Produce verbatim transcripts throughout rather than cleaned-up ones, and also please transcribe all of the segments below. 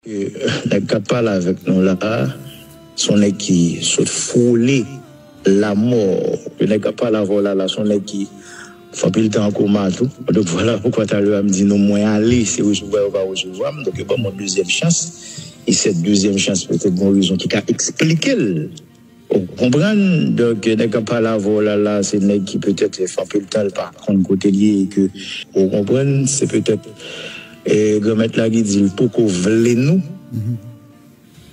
Nèg k ap pale avèk nou la a, se yon nèg ki sot fwole lanmò. Nèg k ap pale avè w la la, se yon nèg ki fè anpil tan an koma tou. Donk, vwala poukwa talè a m di nou mwen ale, se resevwa yo pa resevwa m. Donk, yo ban m yon dezyèm chans. E sèt dezyèm chans, petèt, gen yon rezon ki ka eksplike l. Ou konprann? Donk, nèg k ap pale avè w la la, se nèg ki petèt fè anpil tan l pa konn kote l ye, e ke, ou konprann, se petèt, e, Granmèt la ki di l poko vle nou,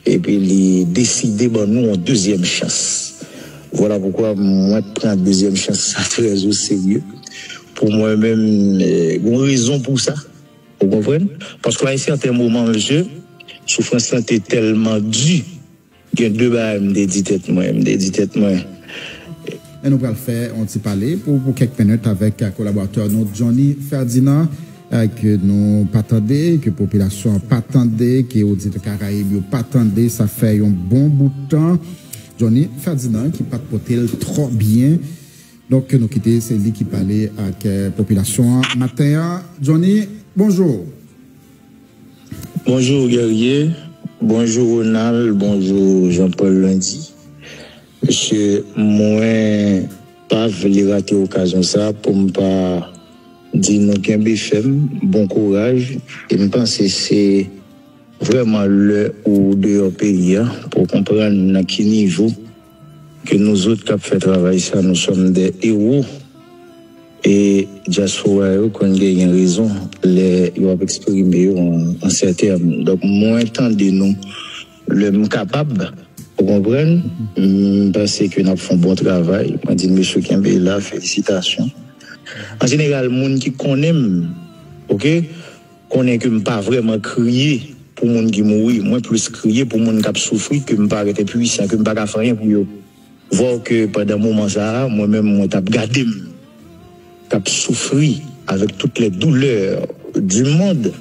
epi li deside ban nou yon dezyèm chans. Vwala poukwa mwen pran dezyèm chans sa trè o serye. Pou mwen menm, e, gen yon rezon pou sa. Ou konprann? Paske a yon sèten moman, mesye, soufrans lan te tèlman di, gen de bagay m te di tèt mwen, m te di tèt mwen. E nou pral fè yon ti pale pou, pou kèk minit avèk kolaboratè nou, Johnny Ferdinand, e, ke nou pa tande, ke popilasyon an pa tande, ke oditè Karayib yo pa tande, sa fè yon bon bout tan. Johnny Ferdinand ki pa t pote l twò byen. Donk, nou kite, se li ki pale ak, e, popilasyon an maten an. Johnny, bonjou. Bonjou, Guerrier. Bonjou, Ronald. Bonjou, Jean Paul Lundy. Mesye, mwen pa vle rate okazyon sa pou m pa di nou kenbe fèm, bon kouraj. E m panse se vrèman lè ou deyò peyi a pou w konprann nan ki nivo ke nou zòt k ap fè travay sa, nous sommes des héros. E dyaspora yo konn genyen rezon lè yo ap eksprime yo an, an sèten. Donk, mwen tande nou lè m kapab, ou konprann, m panse ke n ap fè yon bon travay. Mwen di mesye kenbe la, felisitasyon. An jeneral, moun ki konnen m, oke, konnen ke m pa vrèman kriye pou moun ki mouri. Mwen plis kriye pou moun k ap soufri, ke m parèt enpuisan, ke m pa ka fè anyen pou yo. Vwa ke pandan moman sa a, mwen menm, mwen t ap gade m, k ap soufri avec toutes les douleurs du monde.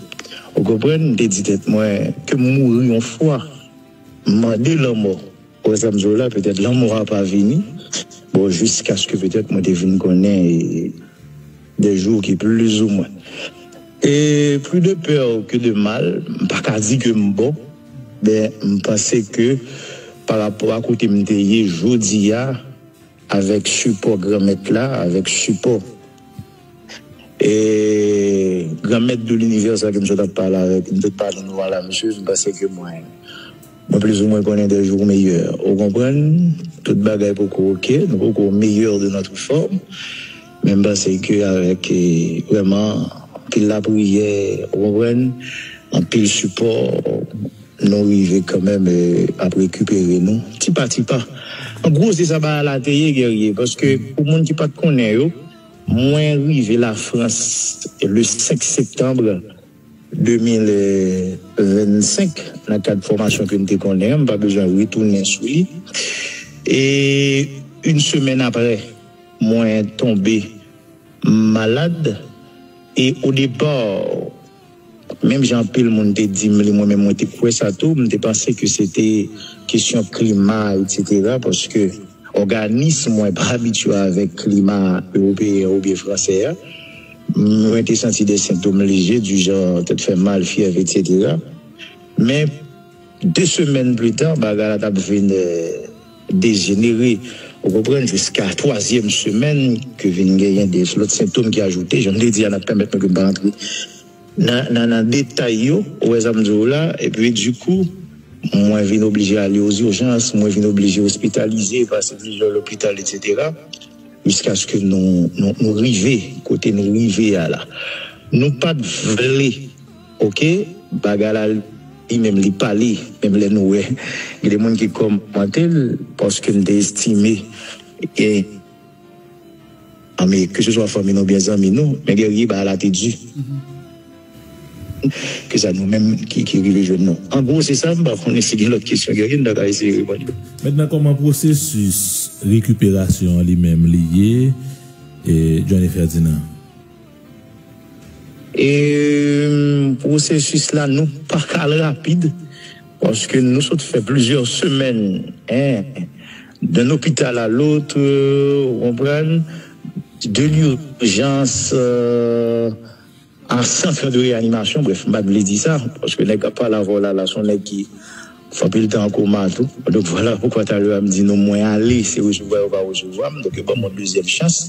Ou konprann? M te di tèt mwen, ke m mouri yon fwa, m mande lanmò. Ou wè sa m di w la, petèt lanmò a pa vini. Bon, jiskaske petèt mwen te vin konnen, e, des jours qui plus ou moins. Et plus de peur que de mal, m pa ka di ke m bon, men m panse ke pa rapò a kote m te ye jodi a, avèk sipò Granmèt la, avèk sipò, e, Granmèt de linivè sa ke m sot ap pale avèk, m sot pale nou a la, mesye, m panse ke mwen, mwen plizoumwen konnen des jours meilleurs. Ou konprann? Tout bagay poko oke, nou poko au meilleur de notre forme. Men m panse ke avèk, e, vrèman, anpil lapriyè, ou konprann? Anpil sipò, nou rive kanmenm, e, ap rekipere nou, ti pa ti pa. An gwo, se sa bagay la te ye, Guerrier, paske pou moun ki pa t konnen yo, mwen rive Lafrans le senk septanm de mil vennsenk, nan kad fòmasyon ke m te konnen an, m pa bezwen retounen sou li. E yon semèn apre, mwen tonbe malad. E o depa, menm jan anpil moun te di m li, mwen menm mwen te kwè sa tou, m te panse ke se te kesyon klima, etsetera, paske òganis mwen pa abitye avèk klima ewopeyen oubyen fransè a. Mwen te santi de sentòm lejè, di jan tèt fè mal, fyèv, etsetera. Men, de semèn pli ta, bagay la t ap vin, e, dejenere. Ou konprann? Jiska twazyèm semèn, ke vin genyen de lòt sentòm ki ajoute. Jan m te di a, n ap pèmèt mwen ke m pa rantre nan, nan, nan detay yo, ou wè sa m di w la, epi dikou, mwen vin oblije ale ozijans, mwen vin oblije ospitalize, pase plizyè lopital, etsetera, jiskaske nou, nou, nou rive kote nou rive a la. Nou pa t vle, oke, bagay la li menm li pale, menm lè nou wè gen de moun ki kòmante l, paske m te estime, e, Anmè, keseswa fanmi nou oubyen zanmi nou, men Guerrier bagay la te di. Ke sa nou menm ki, ki rive jwenn nou. An gwo, se sa, m pa konnen si gen lòt kesyon, Guerrier, m ta ka eseye reponn yo. Mentnan, kòman pwosesis rekiperasyon an li menm li ye, e, Johnny Ferdinand? E, pwosesis la, nou pa ka al rapid, paske nou sot fè plizyè semèn, en, d'un hôpital à l'autre, ou konprann, de l'urgence, euh, an sant de reyanimasyon, brèf, m pa t vle di sa, paske nèg k ap pale avè w la, la, se yon nèg ki fè anpil tan an koma tou. Donk, vwala poukwa talè a m di nou mwen ale, se resevwa yo pa resevwa m, donk yo ban m yon dezyèm chans.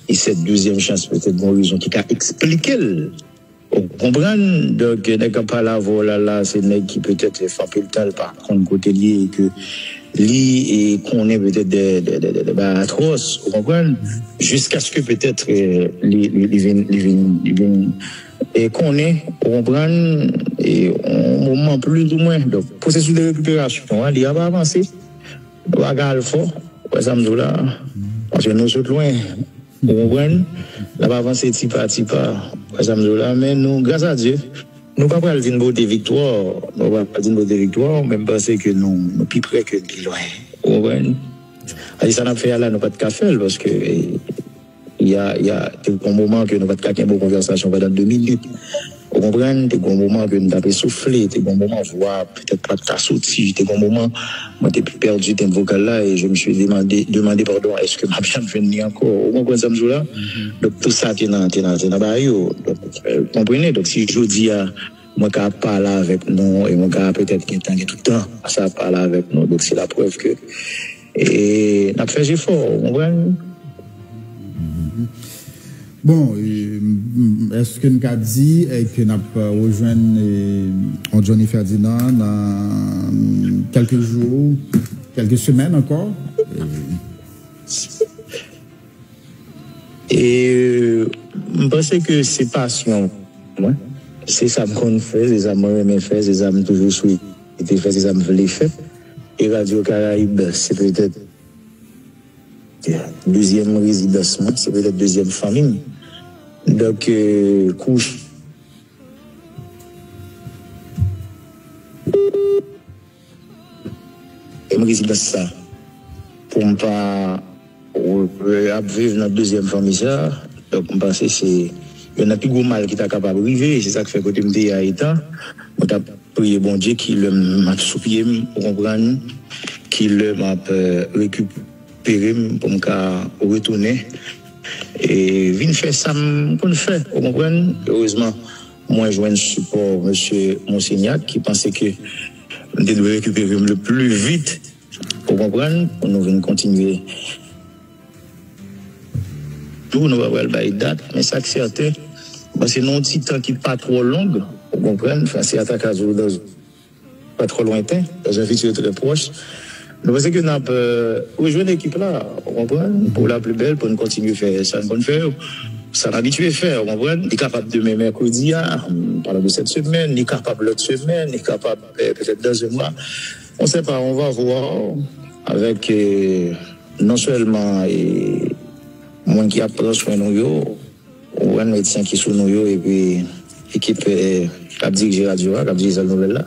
E sèt dezyèm chans, petèt, gen yon rezon ki ka eksplike l. Ou konprann? Donk, nèg k ap pale avè w la, la, se nèg ki petèt fè anpil tan l pa konn kote l ye, e ke li e konnen petèt de, de, de, de, de bagay atwòs, ou konprann? Jiskaske petèt, eh, li, li, li vin, li vin, li vin, eh, konnen, ou konprann, e yon moman plizoumwen. Donk, pwosesis de rekiperasyon an, li ap avanse. Nou pa ka al fò, ou wè sa m di w la. Paske nou sot lwen, ou konprann? N ap avanse ti pa ti pa, ou wè sa m di w la. Men nou, gras a Dye, nou pa pral vin pote viktwa, nou pa pral vin pote viktwa, men m panse ke nou, nou pi pre ke nou pi lwen, ou konprann? Paske sa n ap fè a la, nou pa t ka fè l, paske, eh, y a, y a, te gon moman ke nou pa t ka gen bon konvèsasyon pandan de minit. Ou konprann? Te gon moman ke m t ap esoufle, te gon moman vwa petèt pa t ka soti, te gon moman mwen te pèdi tenb vokal la, e je me suis demandé, demandé, pardon, èske m ap janm jwenn li ankò? Ou konprann sa m di w la? Donk, tout sa te nan, te nan, te nan bagay yo. Donk, eh, konprann? Donk, si jodi a, mwen ka pale avèk nou, e mwen ka petèt gen tan, gen tout tan sa pale avèk nou. Donk, se laprèv ke, e, n ap fè jefò, ou konprann? Bon, e, m- m- èske n ka di e, ke n ap eh, rejwenn eh, on Johnny Ferdinand nan kèlke jou, kèlke semèn ankò? Eh, E m panse ke se pasyon mwen. Se sa m konn fè, se sa mwen renmen fè, se sa m toujou swete fè, se sa m vle fè. E Radyo Karayib, se petèt dezyèm rezidans mwen, se petèt dezyèm fanmi m. Donk, euh, kouch e m rezidans sa pou m pa euh, ap viv nan dezyèm fanmi sa. Donk, m panse se youn nan pi gwo mal ki ta kapab rive. Se sa k fè kote m te ye a etan, mwen t ap priye Bondye ki lè m ap sou pye m, ou konprann, ki lè m ap euh, rekipere m pou m ka retounen e vin fè sa m konn fè, ou konprann. Erezman, mwen jwenn sipò mesye Monsignac ki panse ke m te dwe rekipere m le pli vit, ou konprann, pou nou vin kontinye. Tou, nou pa pral bay dat, men sa k sèten, bon, se nan yon ti tan ki pa twò long, ou konprann, Franse Ataka di w dans pa twò lwenten, dans un futur très proche. Nou panse ke n ap euh, rejwenn ekip la, ou konprann, pou la pli bèl, pou n kontinye fè sa n konn fè yo. Sa n abitye fè, ou konprann. Li kapab demen mèkredi a, palan de sèt semèn, li kapab lòt semèn, li kapab euh, petèt dans un mois. On sait pas, on va voir avec euh, non sèlman euh, moun ki ap pran swen nou yo, ou wè medsen ki sou nou yo, epi ekip k ap dirije radyo a, k ap dirije sèl nouvèl la.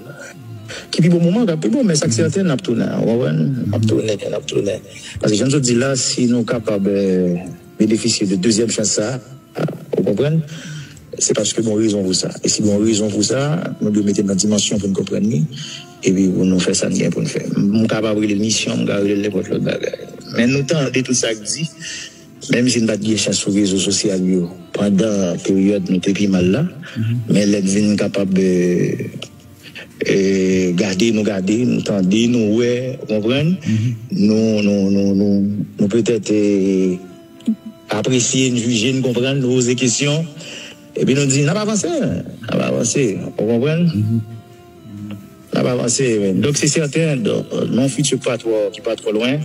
Ki pi bon moman, k ap pi bon, men sa k sèten, n ap tounen, ou konprann? N ap tounen, n ap tounen. Paske jan m sot di la, si nou kapab benefisye de dezyèm chans sa, ou konprann? Se paske gen yon rezon pou sa. E si gen yon rezon pou sa, nou dwe mete l nan dimansyon pou n konprann li, epi pou nou fè sa n gen pou n fè. M kapab rele l misyon, m ka rele l nenpòt lòt bagay. Men nou tande tout sa k di, menm si n pa t gen chans sou rezo sosyal yo pandan peryòd nou te pi mal la, men lè n vin kapab euh, euh, gade, nou gade, nou tande, nou wè, ou konprann? Nou, nou, nou, nou, nou petèt euh, apresye, n jije, n konprann, nou poze kesyon, epi nou di, n ap avanse, n ap avanse, ou konprann? N ap avanse, men. Donk, se sèten, donk, nan yon fiti pa twò, ki pa twò lwen,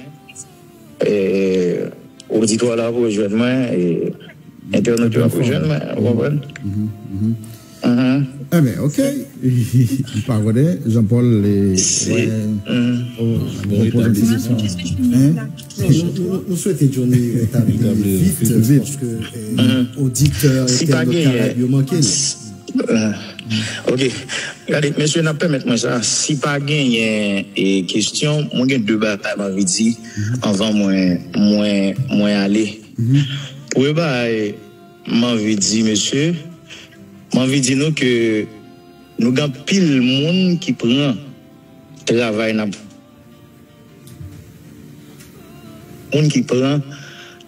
euh, oditwa la ap rejwenn mwen, e entènot yo ap rejwenn mwen, ou konprann? Enben, ok. M pa konnen, Jean Paul, e, Se- mwen, ou, ou poze yon ti kesyon. Hein? Non, nou, nou, nou swete Johnny retabli vit, paske eh, oditè entènot Karayib yo manke l. Ok. Gade, mesye, n ap pèmèt mwen sa. Si pa genyen e, kesyon, mwen gen de bagay m anvi di anvan mwen, mwen, mwen ale. Premye bagay m anvi di, mesye, m anvi di nou ke nou gen anpil moun ki pran travay n ap moun ki pran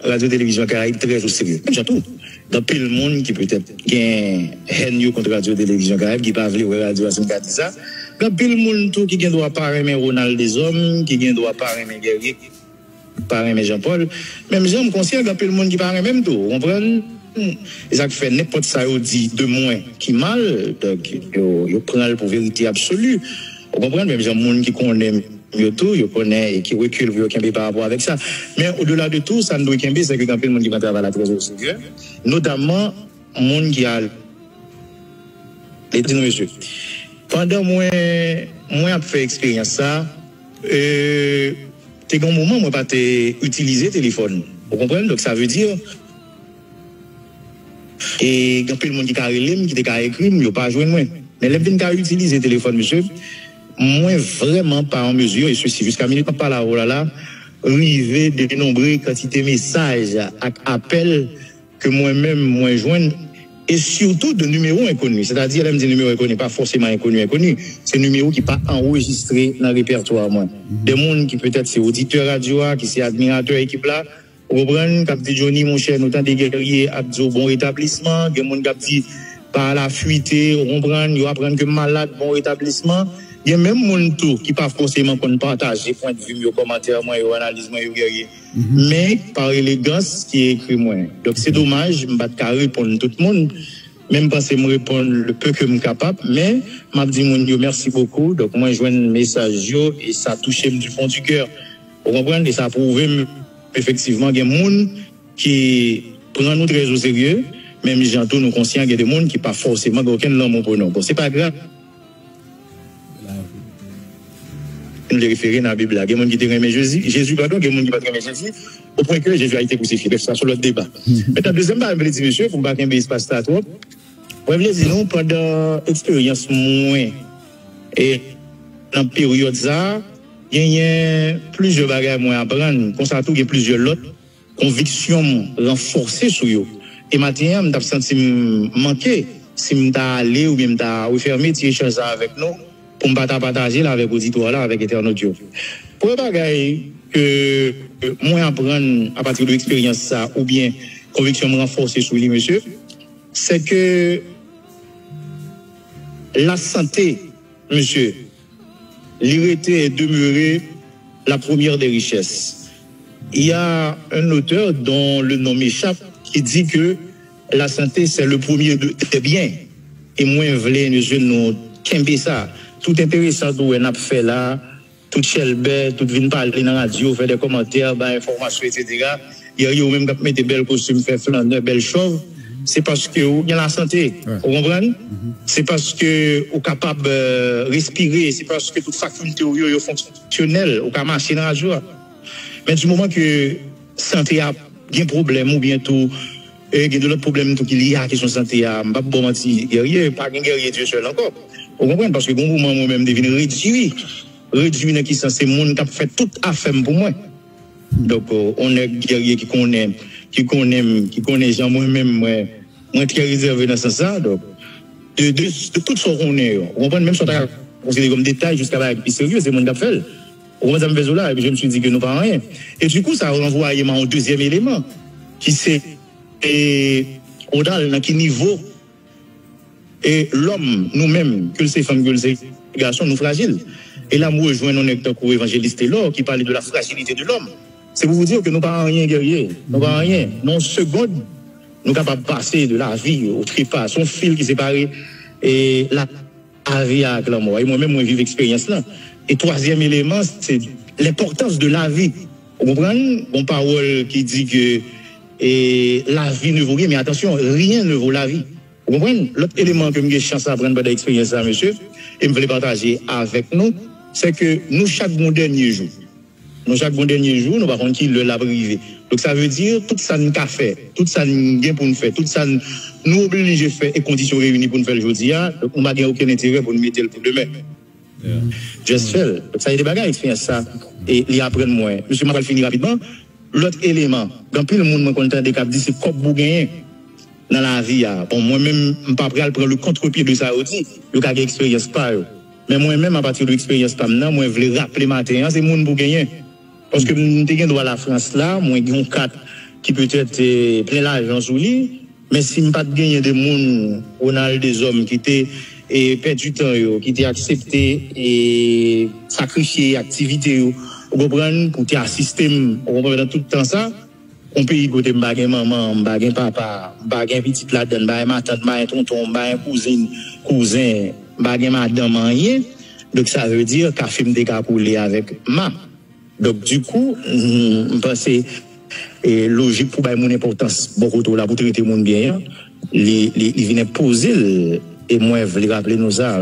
Radyo Televizyon Karayib trè o serye. Menm jan tou, Gen anpil moun ki petèt gen hèn yo kont Radyo Televizyon Karayib, ki pa vle wè radyo a, si m ka di sa. Gen anpil moun tou ki gen dwa pa renmen Ronald Deshommes, ki gen dwa pa renmen Guerrier, pa renmen Jean Paul. Menm jan m konsyan gen anpil moun ki pa renmen m tou, ou konprann? E sa k fè nenpòt sa yo di de mwen ki mal, donk yo, yo pran l pou verite absoli. Ou konprann? Menm jan moun ki konnen m yo tou, yo konnen e ki rekil pou yo kenbe pa rapò avèk sa. Men odela de tou, sa n dwe kenbe, se ke gen anpil moun ki pran travay la trè o serye, notamman moun ki al Li di nou, mesye, pandan mwen, mwen ap fè eksperyans sa, e, te gen yon moman mwen pa te itilize telefòn. Ou konprann? Donk, sa vle di, e, gen anpil moun ki ka rele m, ki te ka ekri m, yo pa jwenn mwen. Men lè m vin ka itilize telefòn, mesye, mwen vrèman pa an mezi, e sesi jiska minit m ap pale avè w la, la, rive denonbre kantite mesaj ak apèl ke mwen menm mwen jwenn, e sitou de nimewo enkoni. Sètadi, lè m di nimewo enkoni, pa fòseman enkoni, enkoni. Se nimewo ki pa anrejistre nan repètwa mwen. De moun ki petèt se oditè radyo a, ki se admiratè ekip la, ou konprann, k ap di, Johnny, monchè, nou tande Guerrier ap di w bon retablisman. Gen moun k ap di, pa la fuite, ou konprann, yo aprann ke m malad, bon retablisman. Gen menm moun tou ki pa fòseman konn pataje pwendvi m yo, kòmantè mwen yo, analiz mwen yo, Guerrier. Men, pa elegans, ki ekri mwen. Donk, se domaj, m pa t ka reponn tout moun. Men m panse m reponn le peu que m kapab. Men, m ap di moun yo mèsi bokou. Donk, mwen jwenn mesaj yo e sa touche m du fond du cœur. Ou konprann? E sa pwouve m, efektivman, gen moun ki pran nou trè o serye. Menm jan tou, nou konsyan gen de moun ki pa fòseman gen okenn lanmou pou nou. Bon, se pa grav. Nou vle refere nan Bib la. Gen moun ki te renmen Jezi, Jezi, padon, gen moun ki pa t renmen Jezi, au point que Jésus a été crucifié. Bref, sa se lòt deba. Mentnan, dezyèm bagay m vle di, mesye, pou m pa kenbe espas la twòp, mwen vle di nou, pandan eksperyans mwen, e nan peryòd sa, genyen plizyè bagay mwen aprann. Konsa tou, gen plizyè lòt konviksyon m ranfòse sou yo. E maten an, m t ap santi m manke si m ta ale oubyen m ta refèmen ti echanj sa avèk nou, pou m pa ta pataje l avèk oditwa la, avèk entènot yo. Premye bagay ke, ke mwen aprann apati de eksperyans sa, oubyen konviksyon m ranfòse sou li, mesye, se ke lasante, mesye, li rete e demere la première des richesses. Il y a un auteur dont le nom m'échappe qui dit que la santé, c'est le premier de- des biens. E mwen vle, mesye, nou kenbe sa. Tout enteresan tou wè n ap fè la, tout chèlbè, tout vin pale nan radyo, fè de kòmantè, bay enfòmasyon, etsetera. Gen yo menm k ap mete bèl kostim, fè flannè, bèl chòv, se paske ou gen lasante. Ou konprann? Se paske ou kapab, eh, respire, se paske tout fakilte w yo, yo fonksyonèl, ou ka mache nan radyo a. Men di moman ke sante a gen pwoblèm oubyen tou, eh, gen de lòt pwoblèm tou ki lye a kesyon sante a, m p ap ba w manti, Guerrier, pa gen Guerrier Dieuseul ankò. Ou konprann? Paske gen yon moman mwen menm m te vin redui, redui nan ki sans, se moun k ap fè tout afè m pou mwen. Donk, eh, on nèg Guerrier ki konnen, ki konnen m, ki konnen jan mwen menm, mwen, mwen trè rezève nan sans sa. Donk, de, de, de tout sa w konnen yo, ou konprann, menm sa w ta ka konsidere kòm detay jiska bagay ki pi serye, se moun k ap fè l. Ou konprann sa m vle di w la? Epi je me suis dit que nou pa anyen. E du coup, sa ranvwaye m a yon dezyèm eleman, ki se, e, Ronald, nan ki nivo e lòm, nou menm, ke l se fanm, ke l se gason, nou frajil. E la, m rejwenn yon nèg tankou Evanjelis Telor ki pale de la fragilité de l'homme. Se pou vous dire que nou pa anyen, Guerrier. Nou pa anyen. Nan yon segond, nou kapab pase de la vie au trépas. Se yon fil ki separe, e, la, lavi a ak lanmò. E mwen menm, mwen viv eksperyans lan. E twazyèm eleman, se l'importance de la vie. Ou konprann? Yon pawòl ki di ke, e, la vie ne vaut rien, men atansyon, rien ne vaut la vie. Ou konprann? Lòt eleman ke m gen chans aprann pandan eksperyans sa, mesye, e m vle pataje avèk nou, se ke nou chak gon dènye jou. Nou chak gon dènye jou, nou pa konn ki lè l ap rive. Donk, sa vle di, tout sa n ka fè, tout sa n gen pou n fè, tout sa n, nou oblije fè e kondisyon reyini pou n fè l jodi a, donk, nou pa gen okenn enterè pou n mete l pou demen. Just fè l. Donk, sa se de bagay, eksperyans sa, e li aprann mwen. Mesye, m ap al fini rapidman. Lòt eleman, gen anpil moun mwen konn tande k ap di se kòb ou genyen nan lavi a. Bon, mwen menm, m pa pral pran le kontrepye de sa yo di. Yo ka gen eksperyans pa yo. Men mwen menm, apati de eksperyans pa m nan, mwen vle raple maten an, se moun pou genyen. Paske m te gen dwa Lafrans la, mwen gen yon kat ki petèt, eh, plen lajan sou li. Men si m pa t genyen de moun, Ronald Deshommes, ki te e, pèdi tan yo, ki te aksepte e, sakrifye aktivite yo, ou konprann, pou te asiste m, ou konprann, pandan tout tan sa, yon peyi kote m pa gen manman, m pa gen papa, m pa gen pitit ladan, m pa gen matant, m pa gen tonton, m pa gen kouzin, kouzen, m pa gen madanm, anyen. Donk, sa vle di, kafe m te ka koule avèk ma. Donk, dikou, m, m panse e, lojik pou bay moun enpòtans bò kote w la, pou trete moun byen an, li, li, li vin enpoze l. E mwen vle raple nou sa.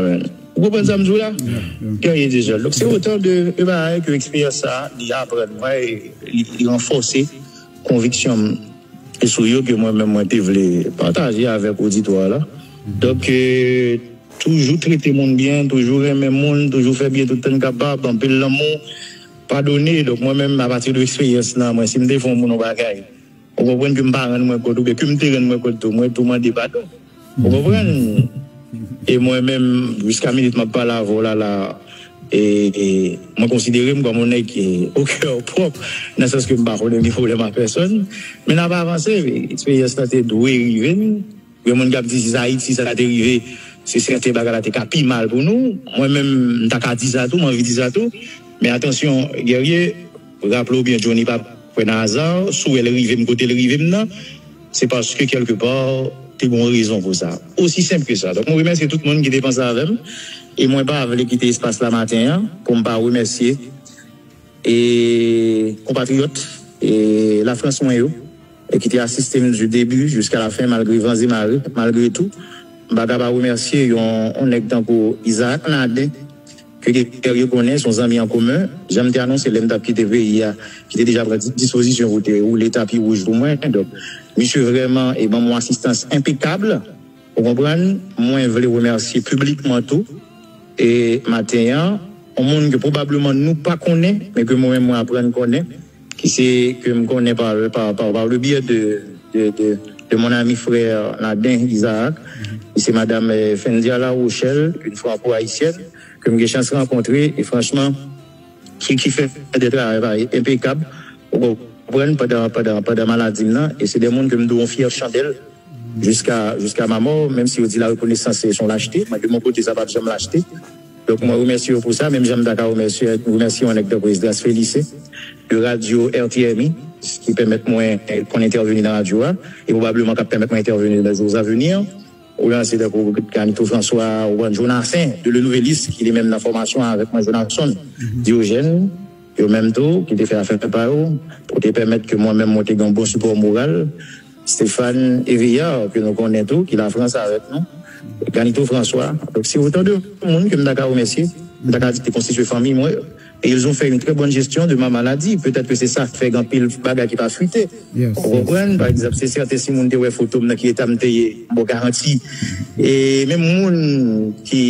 Ou konprann sa m di w la? Guerrier Deshommes. Donk, se otan de, de bagay ke eksperyans sa a, li aprann mwen, e li, li ranfòse konviksyon m sou yo ke mwen menm mwen te vle pataje avèk oditwa a la. Donk, e, toujou trete moun byen, toujou renmen moun, toujou fè byen tout tan n kapab, anpil lanmou, padone. Donk, mwen menm, apati de eksperyans lan, mwen, si m te fè yon moun yon bagay, ou konprann ke m pa rann mwen kont, oubyen ke m te rann mwen kont tou, mwen tou mande padon. Ou konprann? E mwen menm, jiska minit m ap pale avè w la, la, e, e mwen konsidere m kòm yon nèg ki o kè pwòp, nan sans ke m pa konnen ni pwoblèm ak pèsòn. Men n ap avanse, eksperyans lan te dwe rive n. Gen moun k ap di, si se Ayiti sa te rive, se sèten bagay la te ka pi mal pou nou. Mwen menm, m ta ka di sa tou, m anvi di sa tou. Men atansyon, Guerrier, raple w byen, Johnny pa kwè nan aza. Si w wè l rive m kote l rive m nan, se paske kèlkepa, te gen yon rezon pou sa. Osi senp ke sa. Donk, mwen remèsye tout moun ki te panse avè m. E mwen pa vle kite espas la maten an pou m pa remèsye e konpatriyòt e Lafrans mwen yo, e ki te asiste m du début jusqu'à la fin, malgre van e mare, malgre tou. M pa ka pa remèsye yon, yon nèg tankou Isaac Nadin, ke Guerrier konnen, se yon zanmi an komen. Jan m te anonse lè m t ap kite peyi a, ki te deja pran di-, dispozisyon pou te woule tapi wouj pou mwen. Donk, misye vrèman e ban m yon asistans enpekab. Ou konprann? Mwen vle remèsye piblikman tou. E maten an, yon moun ke pwobableman nou pa konnen, men ke mwen menm mwen aprann konnen, ki se ke m konnen pa, pa, pa, par le biais de, de, de, de mon ami frère Nadin Isaac, ki se madame, eh, Fendia La Rochelle, une franco-haïtienne, ke m gen chans rankontre, e franchman, ki, ki fè de travay enpekab, ou konprann, pandan, pandan, pandan maladi m nan, e se de moun ke m dwe yon fyè chandèl, jiska, jiska ma mò, menm si yo di la rekonesans se yon lachte, mwen de mon kote sa p ap janm lachte. Donk mwen remèsye yo pou sa, menm jan m ta ka remèsye, remèsye yon nèg tankou Esdras Felice, de radyo R T M I, ki pèmèt mwen, eh, konn entèveni nan radyo a, e pwobableman k ap pèmèt mwen entèveni nan jou a vini. Ou lanse tankou Ganito François, ou Jonasen, de Le Nouvelliste, ki li menm nan fòmasyon an avèk mwen, Jonasson, Diogène, yo menm tou, ki te fè afè pa yo, pou te pèmèt ke mwen menm mwen te gen yon bon sipò moral. Stéphane Eveillard, ke nou konnen tou, ki Lafrans avèk nou, Ganito François. Donk, se otan de moun ke m ta ka remèsye, m ta ka di ki te konstitye fanmi mwen. Et ils ont fait une très bonne gestion de ma maladie. Petèt ke se sa k fè gen anpil bagay ki pa fite. Ou konprann? Pa egzanp, se sèten si moun te wè foto m nan ki eta m te ye, m ba w garanti. E menm moun ki,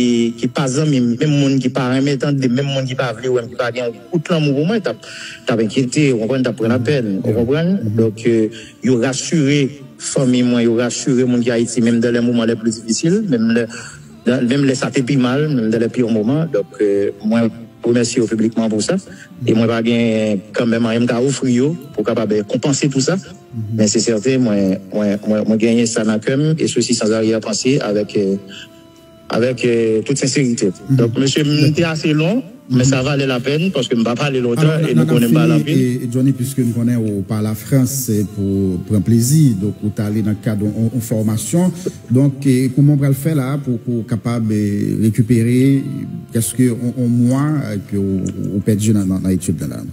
ki pa zanmi m, menm moun ki pa renmen tande m, menm moun ki pa vle wè m, ki pa gen yon gout lanmou pou mwen, t ap, t ap enkyete, ou konprann, t ap pran lapèn, ou konprann? Donk, eh, yo rasire fanmi mwen, yo rasire moun ki Ayiti, menm dans les moments les plus difficiles, menm lè, dans, menm lè sa te pi mal, menm dans les pires moments. Donk, eh, mwen remèsye yo piblikman pou sa. E mwen pa gen kanmenm anyen m ka ofri yo pou kapab, eh, konpanse tou sa. Men se sèten, mwen, mwen, mwen, mwen genyen sa nan kè m, e sesi sans arrière pensée, avèk, eh, avèk, eh, tout senserite. Donk, mesye, m te ase lon, men sa valè lapèn, paske m pa pale lontan, e nou konnen m pale anpil. Johnny, piske m konnen ou pa Lafrans, eh, pou pran plezi, donk ou t ale nan kad yon, yon, yon fòmasyon. Donk, eh, kòman w pral fè la pou, pou w kapab, eh, rekipere, prèske yon, yon mwa, eh, ke w, w pèdi nan, nan, nan etid la?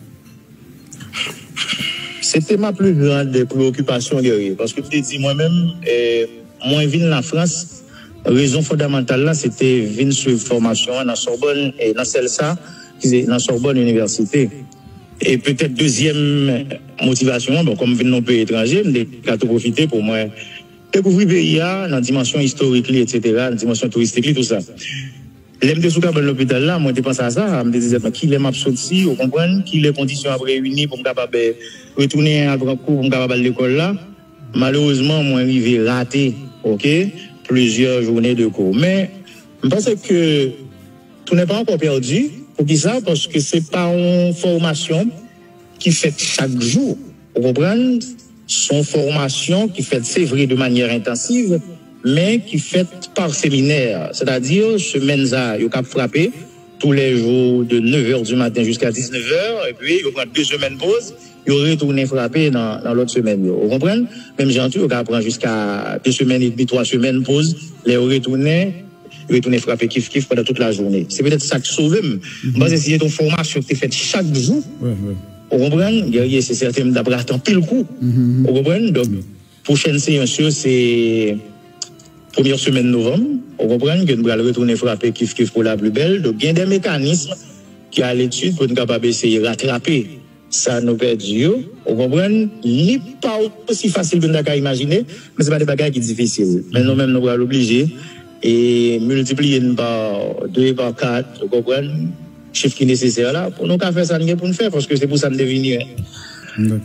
Se te ma plus grande préoccupation, Guerrier, paske m te di mwen menm, eh, mwen vin Lafrans, rezon fondamantal la, se te vin swiv fòmasyon an nan Sòbòn, e nan CELSA, ki se nan Sòbòn Inivèsite. E petèt dezyèm motivasyon an, bon, kòm m vin nan yon peyi etranje, m te ka tou pwofite pou mwen dekouvri peyi a nan dimansyon istorik li, etsetera, nan dimansyon touristik li, tou sa. Lè m te sou kabann lopital la, mwen te panse a sa, m te di tèt mwen, kilè m ap soti, ou konprann, kilè kondisyon ap reyini pou m kapab, eh, retounen al pran kou, pou m kapab al lekòl la. Malerezman, mwen rive rate, oke, plizyè jounen de kou. Men, m panse ke tout n'est pas encore perdu. Poukisa? Paske se pa yon fòmasyon ki fèt chak jou. Ou konprann? Se yon fòmasyon ki fèt, se vre, de manyè entansiv, men ki fèt pa seminè. Sètadi, semèn sa a, yo k ap frape tou lè jou de neuf heures du matin jiska diznèf è, epi yo pran de semèn poz, yo retounen frape nan, nan lòt semèn yo. Ou konprann? Menm jan tou, yo ka pran jiska de semèn edmi, twa semèn poz, lè yo retounen, yo retounen frape kif kif pandan tout lajounen. Se petèt sa k sove m. M panse si se te yon fòmasyon ki te fèt chak jou, ou konprann, Guerrier, se sèten m t ap rate anpil kou. Ou konprann? Donk, pwochèn seyans yo, se premyè semèn novanm, ou konprann, ke nou pral retounen frape kif kif pou la pli bèl. Donk, gen de mekanism ki a letid pou nou kapab eseye ratrape sa nou pèdi yo, ou konprann? Li pa osi fasil ke nou ta ka imajine, men se pa de bagay ki difisil. Men nou menm, nou pral oblije, e miltipliye n pa de, pa kat, ou konprann? Chif ki nesesè la, pou nou ka fè sa n gen pou n fè, paske se pou sa n te vini, wi.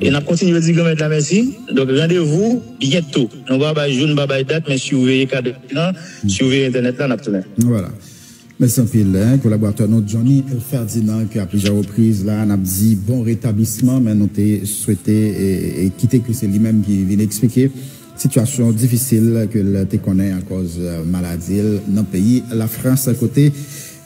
E n ap kontinye di Granmèt la mèsi. Donk, randevou byento. Nou pa bay jou, nou pa bay dat, men siveye kadran, siveye entènèt la, n ap tounen. Vwala. Mèsi anpil, en, kolaboratè nou Johnny Ferdinand, ke a plizyè repriz la, n ap di bon retablisman, men nou te swete, e, e kite ke se li menm ki vin eksplike sitiyasyon difisil ke l te konnen akòz, e, maladi l nan peyi Lafrans, kote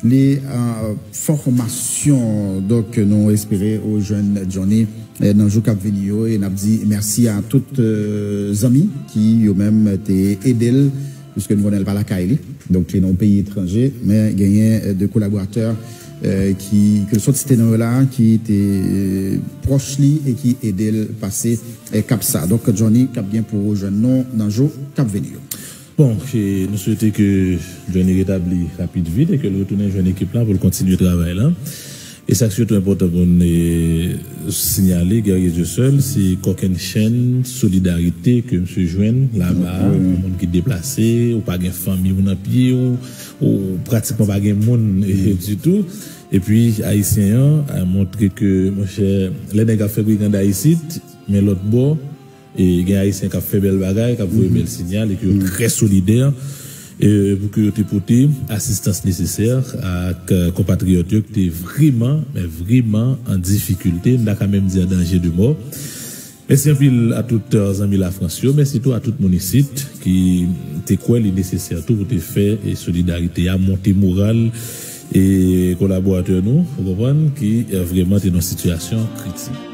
li, e, fòmasyon. Donk, nou espere ou jwenn Johnny, e, nan jou k ap vini yo, e n ap di mèsi a tout, e, zanmi ki yo menm te ede l, piske nou konnen l pa lakay li. Donk, li nan yon peyi etranje, men genyen, e, de kolaboratè, e, ki, ke l sot site non yo la, ki te, e, pwòch li e ki ede l pase, e, kap sa. Donk, Johnny, k ap gen pou rejwenn nou nan jou k ap vini yo. Bon, e, nou swete ke Johnny retabli rapid vit e ke l retounen jwenn ekip la pou l kontinye travay la. E sa k sitou enpòtan pou n, e, sinyale, Guerrier Dieuseul, se kòk èn chenn solidarite ke misye jwenn laba a, moun ki deplase, ou pa gen fanmi w nan pye w, ou pratikman pa gen moun, e, ditou. Epi, Ayisyen an, a, montre ke, monchè, lè nèg ap fè briganda isit, men lòt bò, e gen Ayisyen k ap fè bèl bagay, k ap voye bèl sinyal, e ke yo trè solidè, e, pou ke yo te pote asistans nesesè ak, e, konpatriyòt yo ki te vrèman, men vrèman an difikilte, m ta ka menm di an danje de mò. Mèsi anpil a tout, e, zanmi Lafrans yo, mèsi tou a tout moun isit ki te kwè li nesesè tou pou te fè, e, solidarite a, monte moral, e, kolaboratè nou, ou konprann, ki, e, vrèman te nan sitiyasyon kritik.